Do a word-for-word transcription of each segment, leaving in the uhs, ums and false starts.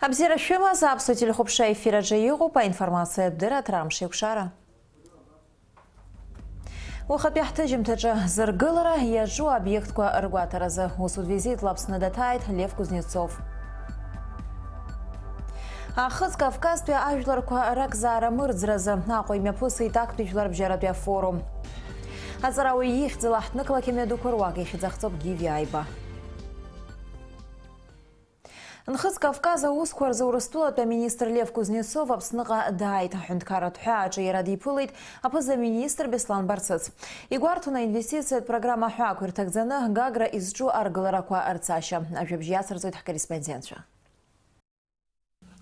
Абзиара шәымаз, аԥсуа телехәаԥшра ефир аҿы иҟоуп аинформациатә дырраҭара Амш еиқәшара. Уахатәи ҳҭыжьымҭаҿы зыргылара иаҿу обиектқәа ргәаҭаразы усутә визитла Аԥсны даҭааит Лев Кузнецов. Ахыҵ Кавказтәи ажәларқәа ракзаара мырӡразы Аҟәа имҩаԥысит актәи жәларбжьаратәи афорум. Аҵарауаҩ ихьӡала ҳҭнықалақь амҩадуқәа руак ихьӡахҵоуп Гиви Аиба. Нхыҵ Кавказ аусқәа рзы Урыстәылатәи аминистр Лев Кузнецов Аԥсныҟа дааит. Аҳәынҭқарратә ҳәааҿы иара диԥылеит аԥыза-министр Беслан Барцыц. Игәарҭон аинвестициатә программа ҳәаақәа ирҭагӡаны Гагра изҿу аргыларақәа рцашьа. Ажәабжь иацырҵоит ҳкорреспондентцәа.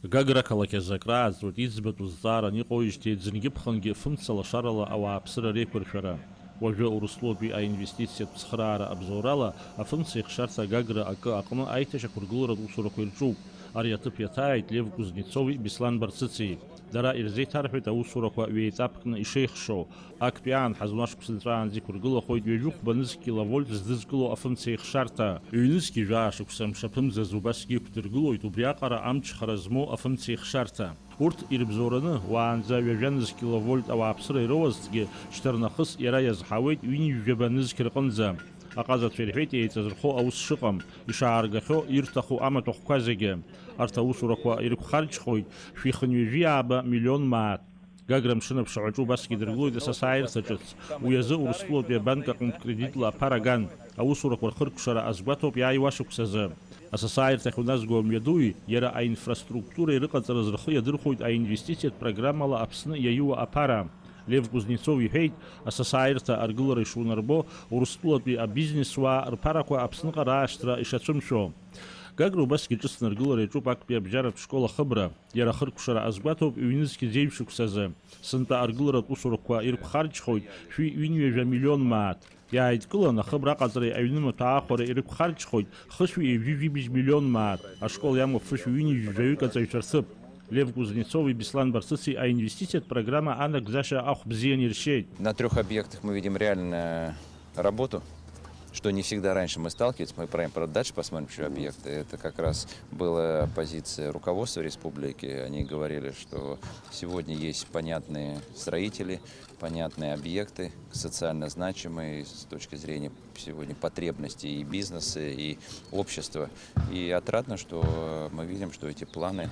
Гагра ақалақь азы акрааҵуеит, иӡбатәу зҵааран иҟоуижьҭеи ӡынгьы-ԥхынгьы фымца лашарала ауааԥсыра реиқәыршәара. Уажәы Урыстәылатәи аинвестициатә цхыраара абзоурала афымцеихшарҭа Гагра акы аҟны аиҭашьақәыргыларатә усурақәа ирҿуп. Ари аҭыԥ иаҭааит Лев Кузнецови Беслан Барцыци. Дара ирзеиҭарҳәеит аусурақәа ҩеиҵапкны ишеихшоу. Актәи аан ҳазну ашықәс нҵәаанӡа иқәыргылахоит ҩажәи хәба нызқь киловольт здызкыло афымцеихшарҭа. Ҩнызқь жәаа шықәса мшаԥымзаз убасгьы иқәдыргылоит убриаҟара амҽхара змоу афымцеихшарҭа. Урҭ ирыбзоураны, уаанӡа ҩажәа нызқь киловольт ауааԥсыра ироуазҭгьы, шьҭарнахыс иара иазҳауеит ҩынҩажәаба нызқь рҟынӡа. Аҟазацәа ирҳәеит еиҵазырхо аус шыҟам, ишааргахьоу ирҭаху амаҭәахәқәа зегьы. Арҭ аусурақәа ирықәхарџьхоит шәи хынҩажәи ааба миллион мааҭ. Гагра амшын аԥшаҳәаҿы убасгьы идыргылоит асасааирҭа ҿыц. Уи азы Урыстәылатәи абанк аҟынтә кредитла аԥара ган. Аусурақәа рхыркәшара азгәаҭоуп иааиуа шықәсазы. Асасааирҭахь уназго амҩадуи иара аинфраструктуреи рыҟаҵараз рхы иадырхәоит аинвестициатә программала Аԥсны иаиуа аԥара. Лев Кузнецов иҳәеит, асасааирҭа аргылара ишунарбо, Урыстәылатәи абизнесуаа рԥарақәа Аԥсныҟа раашьҭра ишацәымшәо. Гагра убасгьы ҿыцны аргылара иаҿуп актәи абжьаратә школ ахыбра. Иара ахыркәшара азгәаҭоуп ҩнызқь зеижә шықәсазы. Сынтәа аргыларатә усурақәа ирықәхарџьхоит шәи ҩынҩажәа миллион мааҭ. Иааидкылан, ахыбра аҟаҵареи аҩнымаҭәа аахәареи ирықәхарџьхоит хышәи ҩажәи жәибжь миллион мааҭ, ашкол иамоуп фышәи ҩынҩажәи жәаҩык аҵаҩцәа рҭыԥ. Лев Кузнецови Беслан Барцыци аинвестициатә программа анагӡашьа ахә бзианы иршьеит. На трёх объектах мы видим реальную работу, что не всегда раньше мы сталкивались. Мы про-, про-, дальше посмотрим, что объекты. Это как раз была позиция руководства республики. Они говорили, что сегодня есть понятные строители, понятные объекты, социально значимые с точки зрения сегодня потребностей и бизнеса, и общества. И отрадно, что мы видим, что эти планы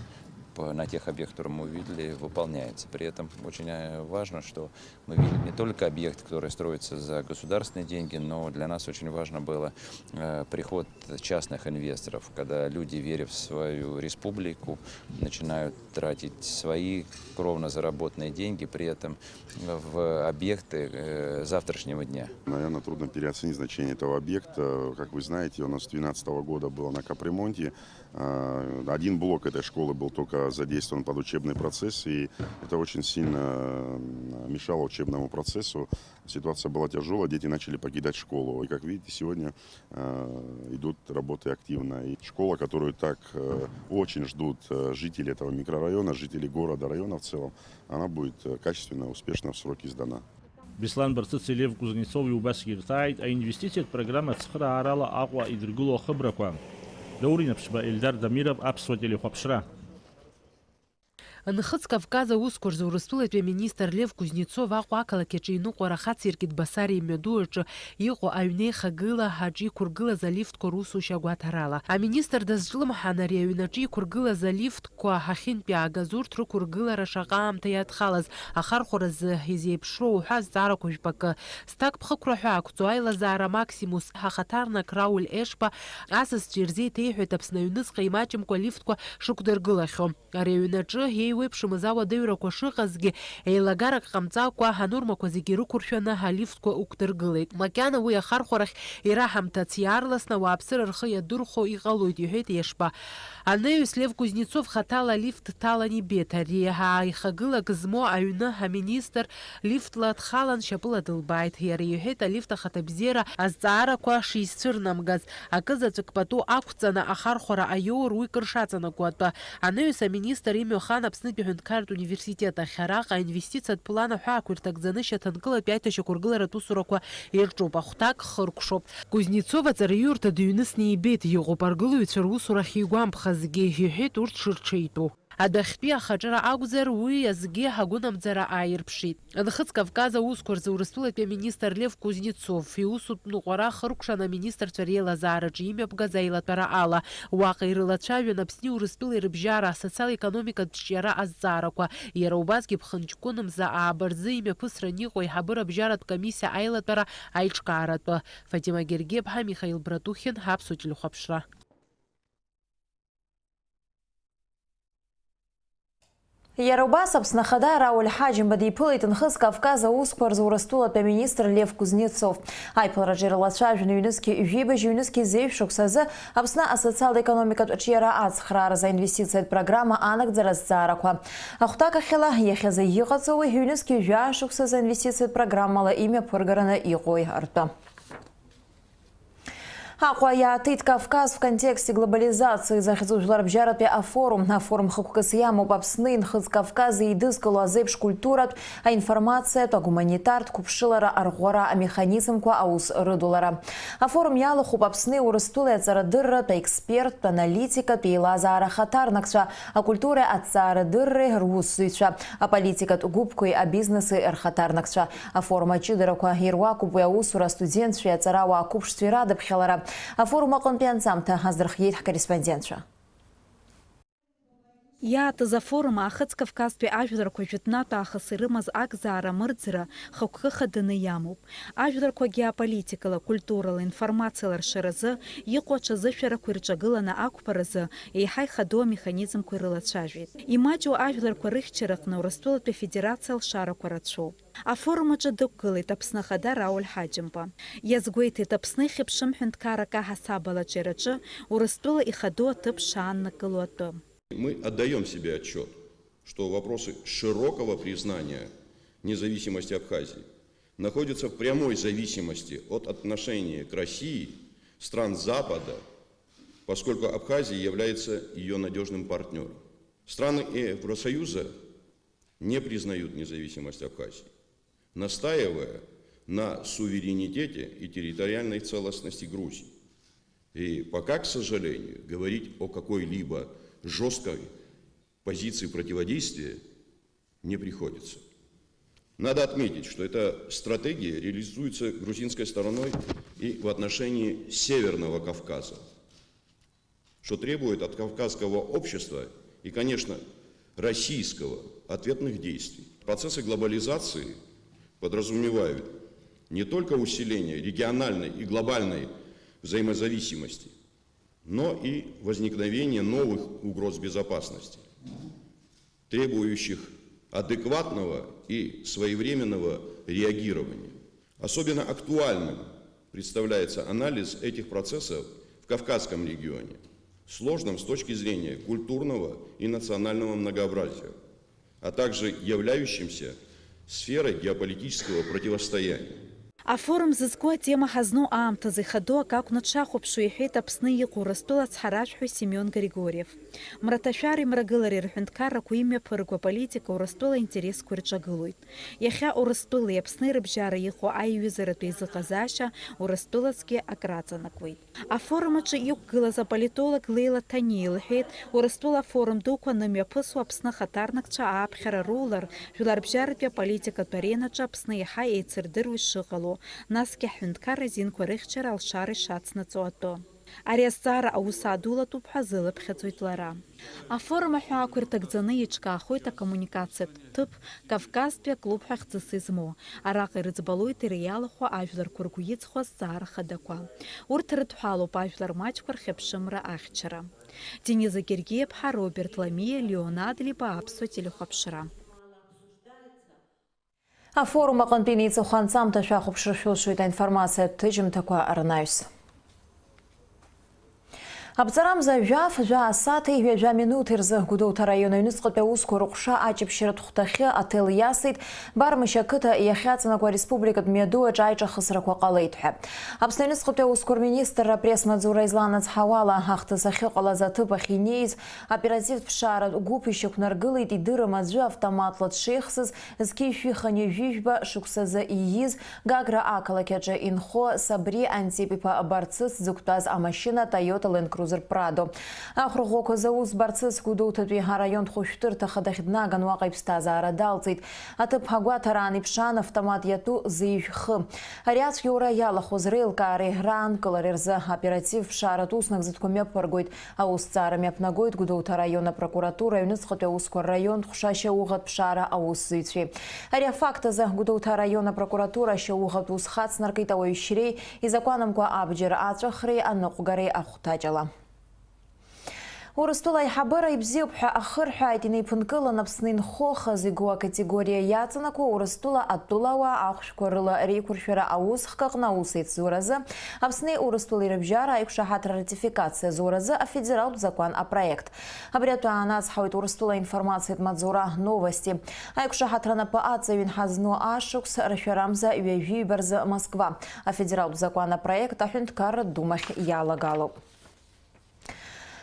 по, на тех объектах, которые мы увидели, выполняются. При этом очень, э, важно, что мы видим не только объекты, которые строятся за государственные деньги, но для нас очень важно было, э, приход частных инвесторов, когда люди, веря в свою республику, начинают тратить свои кровно заработанные деньги, при этом в объекты, э, завтрашнего дня. Наверное, трудно переоценить значение этого объекта. Как вы знаете, у нас с двенадцатого года было на капремонте. Э, один блок этой школы был только задействован под учебный процесс, и это очень сильно, м, мешало учебному процессу. Ситуация была тяжелая, дети начали покидать школу. И, как видите, сегодня, э, идут работы активно. И школа, которую так, э, очень ждут, э, жители этого микрорайона, жители города, района в целом, она будет, э, качественно, успешно, в сроки сдана. Беслан Барцыци Лев Кузнецови убасгьы ирҭааит аинвестициатә программа ацхыраарала Аҟәа идыргыло ахыбрақәа. Даур Инаԥшьба, Ельдар Дамиров, Аԥсуа телехәаԥшра. Нхыҵ Кавказ аусқәа рзы Урыстәылатәи аминистр Лев Кузнецов Аҟәа ақалақь аҿы иныҟәара хациркит Басариа имҩаду аҿы иҟоу аҩнеихагыла аҿы иқәыргылаз алифтқәа русушьа агәаҭарала. Аминистр дазҿлымҳан ари аҩнаҿы иқәыргылаз алифтқәа ахьынтә иаагаз урҭ рықәыргылара шаҟа аамҭа иадхалаз, ахархәаразы изеиԥшроу уҳәа азҵаарақәа жәпакы. Зҭакԥхықәра ҳәа ақәҵоу аилазаара Максимус ахаҭарнак Рауль Ешба асасцәа ирзеиҭеиҳәеит Аԥсны аҩныҵҟа имаҷымкәа алифтқәа шықәдыргылахьоу. Ари аҩнаҿы еиуеиԥшымыз ауадаҩрақәа шыҟазгьы, еилагарак ҟамҵакәа, анормақәа зегьы рықәыршәаны алифтқәа ықәдыргылеит. Макьана уи ахархәарахь ираҳамҭац, иаарласны ауааԥсыра рхы иадырхәо иҟалоит, иҳәеит Ешба. Анаҩс Лев Кузнецов хаҭала алифт дҭалан ибеит. Ари ааихагылак змоу аҩны аминистр лифтла дхалан, шьапыла дылбааит. Иара иҳәеит, алифт ахаҭабзиара азҵаарақәа шизцәырнамгаз, акызаҵәык пату ақәҵаны ахархәара аиоур уи кыр шаҵанакуа атәы. Анаҩс аминистр имҩахан Аԥснытәи аҳәынҭқарратә университет ахь. Араҟа аинвестициатә план аҳәаақәа ирҭагӡаны шьаҭанкылатәи аиҭашьақәыргыларатә усурақәа ирҿоуп, ахәҭак хыркәшоуп. Кузнецов аҵараиурҭа дыҩнысны ибеит, иҟоуп аргылаҩцәа русура ахьигәамԥхазгьы, иҳәеит урҭ шырҽеитәу. Адәахьтәи ахаҿра акәзар, уи азгьы ҳагәынамӡара ааирԥшит. Нхыҵ Кавказ аусқәа рзы Урыстәылатәи аминистр Лев Кузнецов иусутә ныҟәара хыркәшан аминистрцәа реилазаараҿы имҩаԥгаз аилатәара ала, уаҟа ирылацәажәон Аԥсни Урыстәылеи рыбжьара асоциал-економикатә ҿиара азҵаарақәа. Иара убасгьы ԥхынҷкәынмза ааба рзы имҩаԥысран иҟоу аиҳабыра абжьаратә комиссиа аилатәара аиҿкааратәы. Фатима Гергиаԥҳа, Михаил Братухин, Аԥсуа телехәаԥшра. Иара убас Аԥсны Ахада Рауль Ҳаџьымба диԥылеит Нхыҵ Кавказ аусқәа рзы Урыстәылатәи аминистр Лев Кузнецов. Аиԥылараҿы ирылацәажәон ҩнызқьи жәибжь, ҩнызқьи зеижә шықәса азы Аԥсны асоциал-економикатә ҿиара ацхрааразы аинвестициатә программа анагӡара азҵаарақәа. Ахәҭакахьала, иахьазы иҟаҵоуи, ҩнызқьи жәаа шықәса азы аинвестициатә программала имҩаԥыргараны иҟоуи ртәы. Аҟәа иааҭит Кавказ в контексте глобализации захьӡу жәларбжьаратәи афорум. Афорум хықәкыс иамоуп Аԥсни Нхыҵ Кавкази еидызкыло азеиԥш культуратә, аинформациатә, агуманитартә, қәыԥшылара арӷәӷәара амеханизмқәа аус рыдулара. Афорум иалахәуп Аԥсни Урыстәылеи аҵарадырратә, аексперттә, аналитикатә еилазаара ахаҭарнакцәа, акультуреи аҭҵаарадырреи русзуҩцәа, аполитикатә гәыԥқәеи абизнеси рхаҭарнакцәа. Афорум аҷыдарақәа ируакуп уи аусура астудентцәеи аҵарауаа қәыԥшцәеи радыԥхьалара. Афорум аҟынтәи анҵамҭа аздырхиеит ҳкорреспондентцәа. Иаатыз афорум аахыҵ Кавказтәи ажәларқәа жәытәнатә аахыс ирымаз акзаара амырӡра хықәкы хаданы иамоуп. Ажәларқәа геополитикала, культурала, информациала ршаразы иҟоу аҽазышәарақәа ирҿагыланы ақәԥаразы еиҳа ихадоу амеханизмқәа ирылацәажәеит. Имаҷу ажәларқәа рыхьчараҟны Урыстәылатәи Афедерациа алшарақәа рацәоуп. Афорум аҿы дықәгылеит Аԥсны Ахада Рауль Ҳаџьымба. Иазгәеиҭеит, Аԥсны ихьыԥшым ҳәынҭқарра акаҳасабала аҿиараҿы Урыстәыла ихадоу аҭыԥ шааннакыло атәы. Мы отдаём себе отчёт, что вопросы широкого признания независимости Абхазии находятся в прямой зависимости от отношения к России стран Запада, поскольку Абхазия является её надёжным партнёром. Страны Евросоюза не признают независимость Абхазии, настаивая на суверенитете и территориальной целостности Грузии. И пока, к сожалению, говорить о какой-либо жёсткой позиции противодействия не приходится. Надо отметить, что эта стратегия реализуется грузинской стороной и в отношении Северного Кавказа, что требует от кавказского общества и, конечно, российского ответных действий. Процессы глобализации подразумевают не только усиление региональной и глобальной взаимозависимости, но и возникновение новых угроз безопасности, требующих адекватного и своевременного реагирования. Особенно актуальным представляется анализ этих процессов в Кавказском регионе, сложным с точки зрения культурного и национального многообразия, а также являющимся сферой геополитического противостояния. Афорум зызку атема ҳазну аамҭазы ихадоу акы акәны дшахәаԥшуа иҳәеит Аԥсны иҟоу Урыстәыла ацҳаражәҳәаҩ Семион Григорьев. Мраҭашәареи мрагылареи рҳәынҭқаррақәа имҩаԥырго аполитика Урыстәыла аинтересқәа ирҿагылоит. Иахьа Урыстәылеи Аԥсни рыбжьара иҟоу аиҩызаратә еизыҟазаашьа Урыстәылаҵәҟьа акраҵанакуеит. Афорум аҿы иқәгылаз аполитолог Леила Ҭаниа илҳәеит, Урыстәыла афорум дуқәа анымҩаԥысуа Аԥсны ахаҭарнакцәа ааԥхьара рулар, жәларбжьаратәи аполитикатә аренаҿы Аԥсны иаҳа еицырдыруа ишыҟало, насгьы ҳҳәынҭқарра азинқәа рыхьчара алшара ишацнаҵо атәы. Ари азҵаара аус адулатәуп ҳәа азылыԥхьаӡоит лара. Афорум аҳәаақәа ирҭагӡаны еиҿкаахоит акоммуникациатә ҭыԥ Кавказтәи аклуб ҳәа хьӡыс измоу. Араҟа ирыӡбалоит иара иалахәу ажәларқәа ргәы иҵхо азҵаара хадақәа. Урҭ рыдҳәалоуп ажәлар маҷқәа рхьыԥшымра ахьчара. Дениза Гергиаԥҳа, Роберт Ламиа, Леон Адлиба, Аԥсуа телехәаԥшра. Афорум аҟынтәи инеиҵыху анҵамҭа шәахәаԥшыр шәылшоит аинформациатә ҭыжьымҭақәа рнаҩс. Аԥҵарамза жәаф, жәаа сааҭи ҩажәа минуҭи рзы Гәдоуҭа араион аҩныҵҟатәи аусқәа рыҟәша аҷаԥшьаратә хәҭахьы аҭел иасит Бармышь ақыҭа иахьаҵанакуа ареспубликатә мҩаду аҿы аиҿахысрақәа ҟалеит ҳәа. Аԥсны аҩныҵҟатәи аусқәа рминистрра апресс-маҵзура изланаҵҳауала, ахҭыс ахьыҟалаз аҭыԥ ахь инеиз оперативтә ԥшааратә гәыԥ ишьақәнаргылеит идырым аӡәы автоматла дшеихсыз, зқьи жәшәи хынҩажәи жәба шықәсазы ииз, Гагра ақалақь аҿы инхо Сабри Антип-иԥа Барцыц дзықәтәаз амашьына Toyota Land Cruiser Prado. Ахәра ӷәӷәақәа зауз Барцыц Гәдоуҭатәи араионтә хәышәтәырҭа хадахь днаган уаҟа иԥсҭазаара далҵит. Аҭыԥ агәаҭараан иԥшаан автомат иатәу зеижә хы. Ари ацәгьоура иалахәыз реилкаареи раанкылареи рзы оператив ԥшааратә уснагӡатәқәа мҩаԥыргоит. Аусҭҵаара мҩаԥнагоит Гәдоуҭа араион апрокуратура аҩныҵҟатәи аусқәа рраионтә ҟәша ашьауӷатә ԥшаара аусзуҩцәеи. Ари афакт азы Гәдоуҭа араион апрокуратура ашьауӷатә ус хацнаркит ауаҩшьреи изакәанамкәа абџьар аҵәахреи аныҟәгареи ахәҭаҷала. Урыстәыла аиҳабыра ибзиоуп ҳәа ахырҳәааит инеиԥынкылан Аԥсны инхо хазы игоу акатегориа иаҵанакуа Урыстәыла атәылауаа ахәшәқәа рыла реиқәыршәара аусхк аҟны аусеицуразы Аԥсни Урыстәылеи рыбжьара аиқәшаҳаҭра ратификациа зуразы афедералтә закәан апроект. Абри атәы аанацҳауеит Урыстәыла аинформациатә маҵзура Новости. Аиқәшаҳаҭра напы аҵаҩын ҳазну ашықәс рашәарамза ҩажәи ҩба рзы Москва. Афедералтә закәан апроект аҳәынҭқарратә думахь иалагалоуп.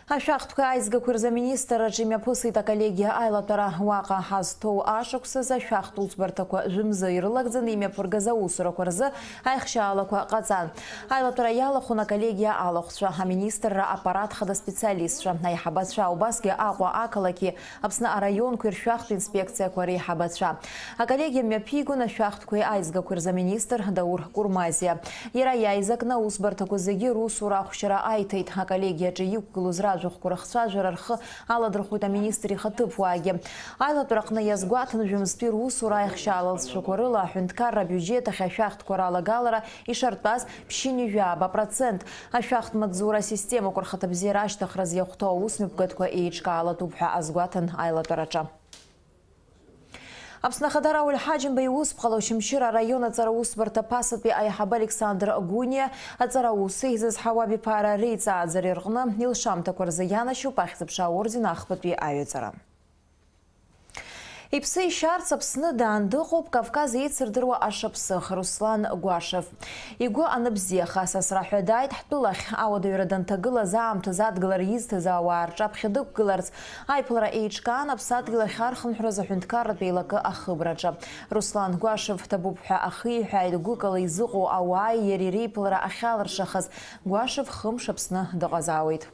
Ашәахтәқәеи аизгақәеи рзы аминистрраҿы имҩаԥысит аколлегиа аилатәара. Уаҟа ҳазҭоу ашықәсазы ашәахтә усбарҭақәа жәымзы ирылагӡаны имҩаԥыргаз аусурақәа рзы аихшьаалақәа ҟаҵан. Аилатәара иалахәын аколлегиа алахәцәа, аминистрра аппарат хада специалистцәа, аиҳабацәа, убасгьы Аҟәа ақалақьи Аԥсны араионқәеи ршәахтә инспекциақәа реиҳабацәа. Аколлегиа мҩаԥигон ашәахтәқәеи аизгақәеи рзы аминистр Даур Курмазиа. Иара иааизакны аусбарҭақәа зегьы русура ахәшьара аиҭеит. Аколлегиаҿы иқәгылоз ражәахәқәа рыхцәажәара рхы аладырхәит аминистр ихаҭыԥуаагьы. Аилатәараҟны иазгәаҭан, жәымзтәи русура аихшьаалалҵшәақәа рыла аҳәынҭқарра абиуџьеҭ ахь ашәахтәқәа ралагалара ишартәаз ԥшьынҩажәи жәаба процент. Ашәахтә маҵзура асистемақәа рхаҭабзиара ашьҭыхразы иахәҭоу аусмҩаԥгатәқәа еиҿкаалатәуп ҳәа азгәаҭан аилатәараҿы. Аԥсны Ахадара Ауаль Ҳаџьымба иусԥҟала Очамчыра араион аҵараусбарҭа ԥасатәи аиҳабы Александр Гәыниа аҵараус еизызҳауа абиԥара реиҵааӡара рҟны илшамҭақәа рзы ианашьоуп Ахьӡ-аԥша аорден ахԥатәи аҩаҵара. Иԥсы ишьарц Аԥсны даан дыҟоуп Кавказ еицырдыруа ашаԥсыӷ Руслан Гәашев. Игәы аныбзиаха, сасра ҳәа дааит ҳтәылахь. Ауадаҩра данҭагылаз аамҭазы адгылара изҭаз ауаа рҿаԥхьа дықәгыларц, аиԥылара еиҿкаан, аԥсадгьыл ахь архынҳәразы аҳәынҭқарратә еилакы ахыбраҿы. Руслан Гәашев ҭабуп ҳәа ахиҳәааит гәыкала изыҟоу ауааи иареи реиԥылара ахьалыршахаз. Гәашев хымш Аԥсны дыҟазаауеит.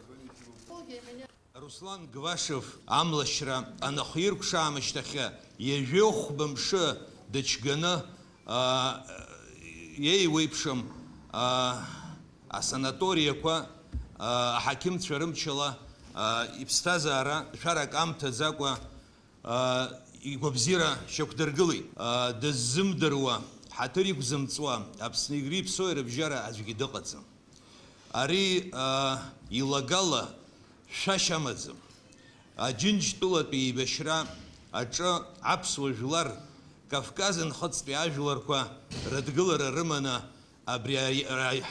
Руслан Гвашев амлашьра анахиркәша аамышьҭахьы ҩажәи хәба мшы дычганы, аа, еиуеиԥшым, аа, асанаториақәа, аа, аҳақьымцәа рымчала, аа, иԥсҭазаара шәарак амҭаӡакәа, аа, игәабзиара шьақәдыргылеит. Аа, дыззымдыруа, ҳаҭыр иқәзымҵуа, Аԥсни Игри Ԥсои рыбжьара аӡәгьы дыҟаӡам. Ари, аа, илагала шәашьа амаӡам. Аџьынџьтәылатәи еибашьра аҿы аԥсуа жәлар Кавказ нхыҵтәи ажәларқәа рыдгылара рыманы абри аи-, аи-,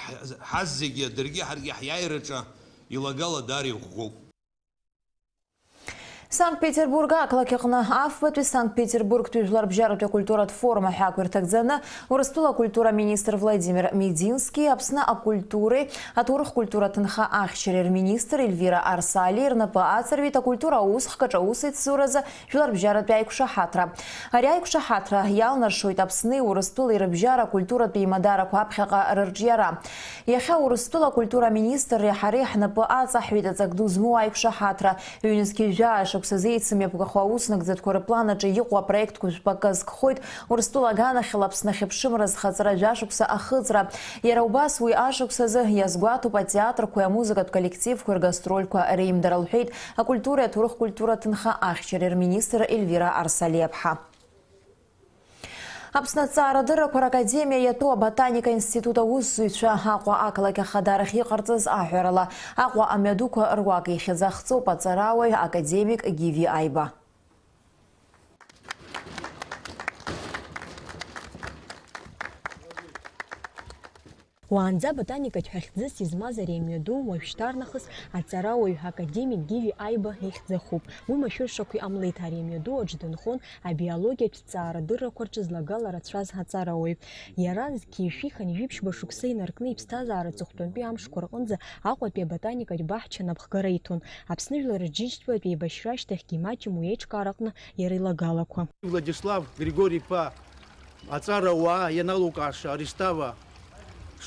ҳаззегьы даргьы ҳаргьы ҳиааираҿы илагала даара иӷәӷәоуп. Санкт-Петербург ақалақь аҟны афбатәи Санкт-Петербургтәи жәларбжьаратәи акультуратә форум аҳәаақәа ирҭагӡаны Урыстәыла акультура аминистр Владимир Медински, Аԥсны акультуреи аҭоурых культура ҭынха ахьчареи рминистр Ельвира Арсалиа рнапы аҵарҩит акультура аусхк аҿы аусеицуразы жәларбжьаратәи аиқәшаҳаҭра. Ари аиқәшаҳаҭра иалнаршоит Аԥсни Урыстәылеи рыбжьара акультуратәи имадарақәа аԥхьаҟа рырҿиара. Иахьа Урыстәыла акультура аминистрреи ҳареи ҳнапы аҵаҳҩит аҵак ду змоу аиқәшаҳаҭра. Ҩнызқьи жәаа шықәсазы еицымҩаԥгахо ауснагӡатәқәа рплан аҿы иҟоу апроектқәа жәпакы азкхоит Урыстәыла аганахьала Аԥсны ахьыԥшымра зхаҵара жәашықәса ахыҵра. Иара убас уи ашықәс азы иазгәаҭоуп атеатрқәеи амузыкатә коллективқәеи ргастрольқәа реимдара, лҳәеит акультуреи аҭоурых-культура ҭынха ахьчареи рминистр Ельвира Арсалиаԥҳа. Аԥсны аҭҵаарадыррақәа ракадемиа иатәу аботаника институт аусзуҩцәа Аҟәа ақалақь ахадарахь иҟарҵаз аҳәарала, Аҟәа амҩадуқәа руак ихьӡ ахҵоуп аҵарауаҩ академик Гиви Аиба. Уаанӡа аботаникатә ҳәа хьӡыс измаз ари амҩаду уажәшьҭарнахыс аҵарауаҩ академик Гиви Аиба ихьӡ ахуп. Уи машәыршақә иҟамлеит, ари амҩаду аҿы дынхон абиологиатә ҭҵаарадыррақәа рҿы злагала рацәаз аҵарауаҩ. Иара зқьи жәшәи хынҩажәи ԥшьба шықәса инаркны иԥсҭазаара аҵыхәтәантәи амшқәа рҟынӡа Аҟәатәи аботаникатә баҳча анапхгара иҭон. Аԥсны Жәлар Рџьынџьтәылатә еибашьра ашьҭахьгьы имаҷым уи аиҿкаараҟны иара илагалақәа. Владислав Григори-иԥа аҵарауаа ианалукааша Аристава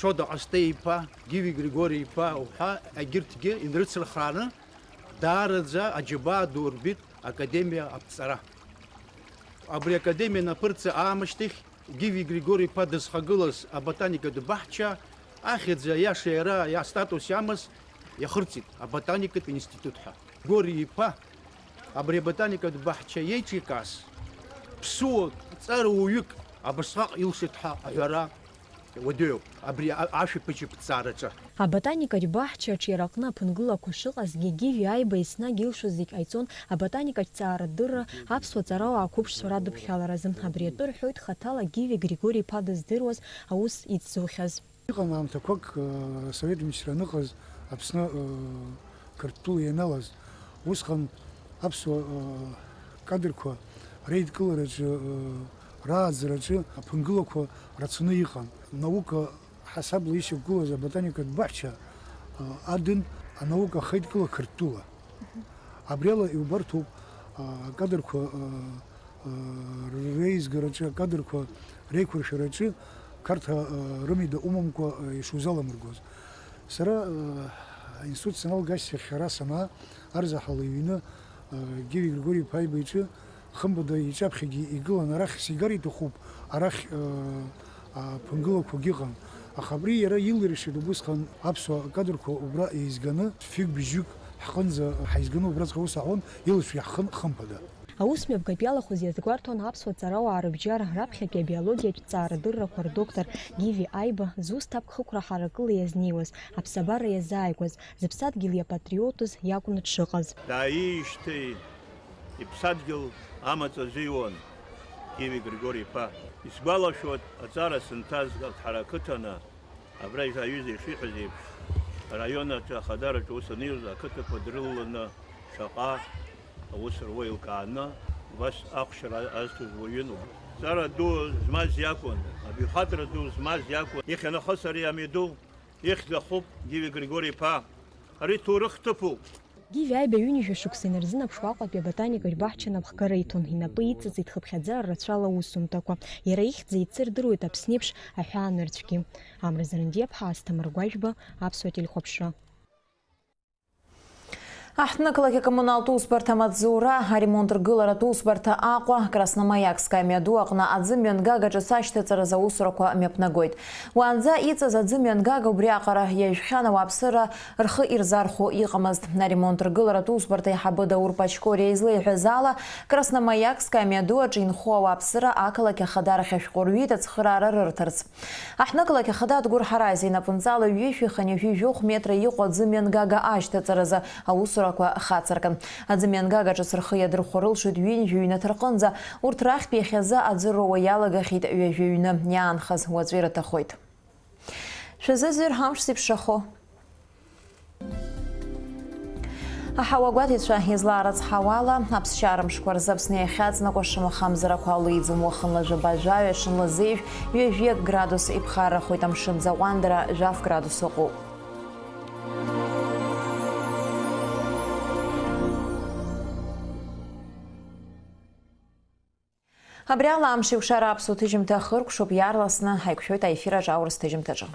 Шода Ҟасҭеи-иԥа, Гиви Григори-иԥа уҳәа егьырҭгьы инрыцырхрааны даараӡа аџьабаа ду рбеит академиа аԥҵара. Абри академиа анаԥырҵа аамышьҭахь Гиви Григори-иԥа дызхагылаз аботаникатә баҳча ахьӡ аиаша иара астатус иамаз иахырҵеит аботаникатә институт ҳәа. Григори-иԥа абри аботаникатә баҳча иеиҿикааз ԥсуак, ҵарауаҩык абасҟак илшеит ҳәа аҳәара уадаҩуп абри а-, ашәаԥыџьаԥ ҭҵаараҿы. Аботаникатә баҳча аҿиараҟны аԥынгылақәа шыҟазгьы, Гиви Аиба еснагь илшоз зегь ҟаиҵон аботаникатә ҭҵаарадырра аԥсуа ҵарауаа қәыԥшцәа радыԥхьаларазы. Абри атәы рҳәоит хаҭала Гиви Григори-иԥа дыздыруаз аус ицзухьаз. Иҟан аамҭақәак, э, Асовет мчра аныҟаз, Аԥсны, э, Қырҭтәыла ианалаз, усҟан аԥсуа, э, кадрқәа реидкылараҿы, э, рааӡараҿы аԥынгылақәа рацәаны иҟан. Наука ҳасабла ишьақәгылаз аботаникатә баҳча, э, адын анаука ахеидкыла Қырҭтәыла. Абриала иубарҭоуп, а, акадрқәа, а, а, реизгараҿы, акадрқәа реиқәыршәараҿы Қарҭ, а, рымҩада умамкәа, а, ишузаламыргоз. Сара, а, аинститут саналга ашьҭахь ара санаа, арзаҳал иҩны, а, Гиви Григори-иԥа Аиба иҿы, хымԥада иҿаԥхьагьы игылан, арахь сигар иҭахуп, арахь, а, аԥынгылақәагьы ыҟан. Аха абри иара илиршеит убысҟан аԥсуа кадрқәа убра еизганы, фҩык-бжьҩык ҳҟынӡа ҳаизганы убраҵәҟьа аус аҳәон, илшо иаҳхын хымԥада. Аус мҩаԥгатә иалахәыз иазгәарҭон аԥсуа ҵарауаа рыбжьара раԥхьатәи абиологиатә ҭҵаарадыррақәа рдоктор Гиви Аиба, зус ҭакԥхықәра ҳаракыла иазнеиуаз, аԥсабара иазааигәаз, зыԥсадгьыл иапатриотыз иакәны дшыҟаз. Дааиижьҭеи иԥсадгьыл амаҵ азыҩуан Гиви Григори-иԥа. Исгәалашәоит, аҵара сынҭаз Калҭҳара ақыҭаны, абра аҩыза ишиҳәаз еиԥш, араион аҿы ахадараҿы аус аниуз ақыҭақәа дрылаланы шаҟа аус руа еилкааны, убас ахәшьара азҭоз уаҩын. Ҵара ду змаз иакәын, абаҩхатәра ду змаз иакәын. Иахьанахыс ари амҩаду ихьӡ ахуп Гиви Григори-иԥа. Ари ҭоурых ҭыԥуп. Гиви Аиба ҩынҩажәа шықәса инарзынаԥшуа Аҟәатәи аботаникатә баҳча анапхгара иҭон, инапы иҵыҵит хыԥхьаӡара рацәала аусумҭақәа. Иара ихьӡ еицырдыруеит Аԥсны еиԥш аҳәаанырцәгьы. Амра Зарандиаԥҳа, Асҭамыр Гәажәба, Аԥсуа телехәаԥшра. Аҳҭнықалақь акоммуналтә усбарҭа амаҵзура, аремонт ргыларатә усбарҭа Аҟәа, Красноамариакская амҩаду аҟны аӡы мҩангага ҿыц ашьҭаҵаразы аусурақәа мҩаԥнагоит. Уаанӡа иҵаз аӡы мҩангага убриаҟара иажәхьан, ауааԥсыра рхы ирзархәо иҟамызт. Аремонт ргыларатә усбарҭа аиҳабы Даур Пачкориа излеиҳәаз ала, Красноамариакская амҩаду аҿы инхо ауааԥсыра ақалақь ахадарахь ашәҟәы рҩит ацхыраара рырҭарц. Аҳҭнықалақь ахада Адгәыр Ҳаразиа инапынҵала ҩышәи хынҩажәи жәохә метра иҟоу аӡы мҩангага ашьҭаҵаразы аусурақәа хацыркын. Аӡы мҩангага ҿыц рхы иадырхәо рылшоит ҩынҩажәа ҩнаҭа рҟынӡа. Урҭ рахьтә иахьазы аӡы роуа иалагахьеит ҩажәа ҩны, иаанхаз уаҵәы ирыҭахоит. Шәазыӡырҩ амш зеиԥшрахо. Аҳауагәаҭаҩцәа излаарыцҳауала, аԥсшьара мшқәа рзы Аԥсны иахьаҵнакуа шамахамзарақәа леиӡом, уахынла жәаба жәаҩа, ҽынла зеижә, ҩажәи акы градус иԥхаррахоит, амшын ӡаҟәандара жәаф градус ыҟоуп. Абри ала амш еиқәшара аԥсуа ҭыжьымҭа ахыркәшоуп, иаарласны ҳаиқәшәоит аефир аҿы аурыс ҭыжьымҭаҿы.